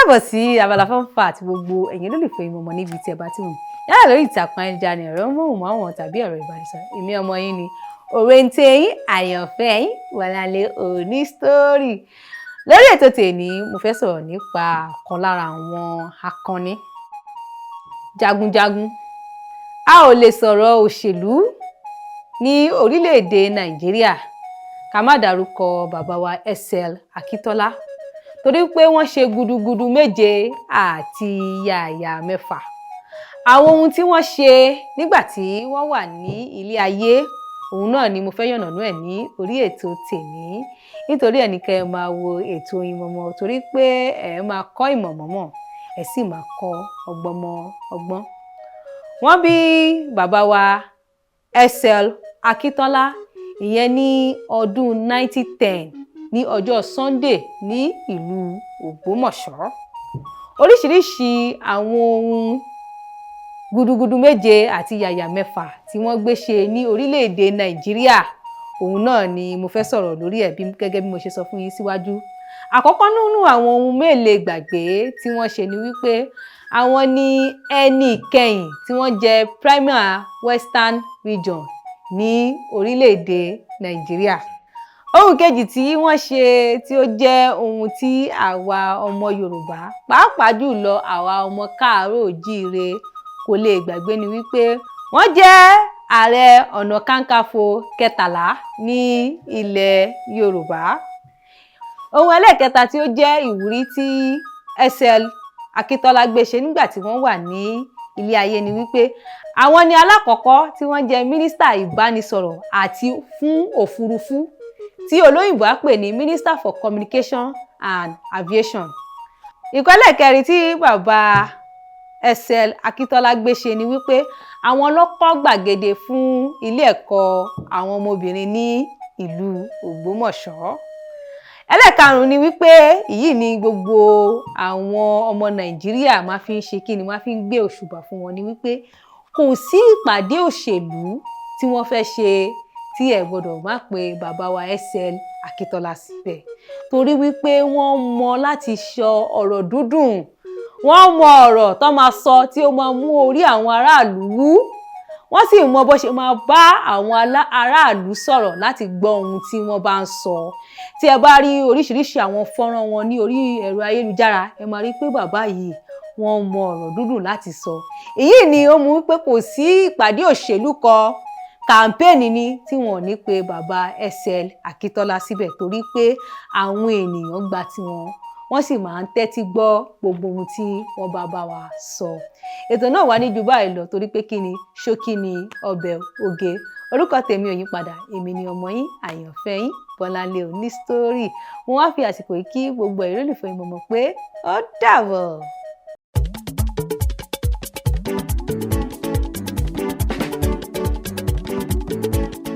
Káàbọ̀ sí abala fun fact. Gbogbo ẹ̀yin olólùfẹ́ Oyinmomo níbi tí ẹ bá ti wù, yálà lórí ìtàkùn ayélujára ní, ẹ̀rọ móhùnmáwòrán tàbí ẹ̀rọ ìbánisọ̀rọ̀, èmi ọmọ yín ni, òrèǹtẹ̀ yín, àyànfẹ́ yín, Bọ́láńlé Onísítórì. Lórí ètò tèmi, mo fẹ́ sọ̀rọ̀ nípa ọ̀kan lára àwọn akọni jagunjagun. A ò lè sọ̀rọ̀ òṣèlú ní orílẹ̀-èdè Nàìjíríà ká má dárúkọ bàbá wa SL Akíntọ́lá, torí pé wọ́n ṣe gudugudu méje àti yàyà mẹ́fà. Àwọn ohun tí wọ́n ṣe nígbà tí wọ́n wà ní ilé ayé, òun náà ni mo fẹ́ yànnàná ẹ̀ ní orí ètò tèmi. Nítorí ẹ̀ ní kẹ́ ẹ máa wo ètò Oyinmomo, torí pé ẹ máa kọ́ ìmọ̀ mọ́mọ́, ẹ sì máa kọ́ ọgbọ́n mọ́ ọgbọ́n. Wọ́n bí bàbá wa SL Akíntọ́lá, ìyẹn ní ọdún 1910 ní ọjọ́ Sunday ní ìlú Ògbómọ̀ṣọ́. Oríṣiríṣi àwọn ohun gudugudu méje àti yàyà mẹ́fà tí wọ́n gbé ṣe ní orílẹ̀-èdè Nàìjíríà, òun náà ni mo fẹ́ sọ̀rọ̀ lórí ẹ̀ gẹ́gẹ́ bí mo ṣe sọ fún yín síwájú. Àkọ́kọ́ nínú àwọn ohun mélèé gbàgbé tí wọ́n ṣe ni wípé àwọn ní ẹni ìkẹyìn tí wọ́n jẹ Premier Western Region ní orílẹ̀-èdè Nàìjíríà. Ohun kejì tí wọ́n ṣe tí ó jẹ́ ohun tí àwa ọmọ Yorùbá, pàápàá jùlọ àwa ọmọ káàárọ̀ oòjíire, kò lè gbàgbé ni wípé wọ́n jẹ́ Ààrẹ Ọ̀nà Kakanfò 13 ní ilẹ̀ Yorùbá. Ohun ẹlẹ́ẹ̀kẹta tí ó jẹ́ ìwúrí tí SL Akíntọ́lá gbé ṣe nígbà tí wọ́n wà ní ilé ayé ni wípé àwọn ni alákọ̀ọ́kọ́ tí wọ́n jẹ́ mínísítà ìbánisọ̀rọ̀ àti fún òfurufú, tí olóyìnbó á pè ní Minister for Communication and Aviation. Ìkọ́lẹ̀ kẹrin tí bàbá SL Akíntọ́lá gbé ṣe ni wípé àwọn ló kọ́ gbàgede fún ilé ẹ̀kọ́ àwọn ọmọbìnrin ní ìlú Ògbómọ̀ṣọ́. Ẹlẹ́ẹ̀karùn-ún ni wípé èyí ni gbogbo àwọn ọmọ Nàìjíríà máa fi ń ṣe kí ni, máa fi ń gbé òṣùbà fún wọn, ni wípé kò sí ìpàdé òṣèlú tí wọ́n fẹ́ ṣe tí ẹ gbọ́dọ̀ má pe bàbá wa SL Akíntọ́lá síbẹ̀, torí wípé wọ́n mọ láti sọ ọ̀rọ̀ dúdùn, wọ́n mọ ọ̀rọ̀ tó máa sọ tí ó máa mú orí àwọn aráàlú wú, wọ́n sì mọ bó ṣe máa bá àwọn aráàlú sọ̀rọ̀ láti gbọ́ ohun tí wọ́n bá ń sọ. Tí ẹ bá rí oríṣiríṣi àwọn fọ́nrán wọn ní orí ẹ̀rọ ayélujára, ẹ máa rí pé bàbá yìí, wọ́n mọ ọ̀rọ̀ dúdùn láti sọ. Èyí ni ó mú wípé kò sí ìpàdé òṣèlú kan, campaign ni, tí wọn ò ní pe bàbá SL Akíntọ́lá síbẹ̀, torí pé àwọn ènìyàn gba tiwọn, wọ́n sì máa ń tẹ́tí gbọ́ gbogbo ohun tí wọ́n bá bá wa sọ. Ètò náà wà ní ju báyìí lọ, torí pé kí ni, ṣókí ni ọbẹ̀ oge. Orúkọ tèmi ò yí padà, èmi ni ọmọ yín, àyànfẹ́ yín, Bọ́láńlé Onísítórì. Mo wá fi àsìkò yìí kí gbogbo ẹ̀yin olólùfẹ́ Oyinmomo pé ó dàbọ̀.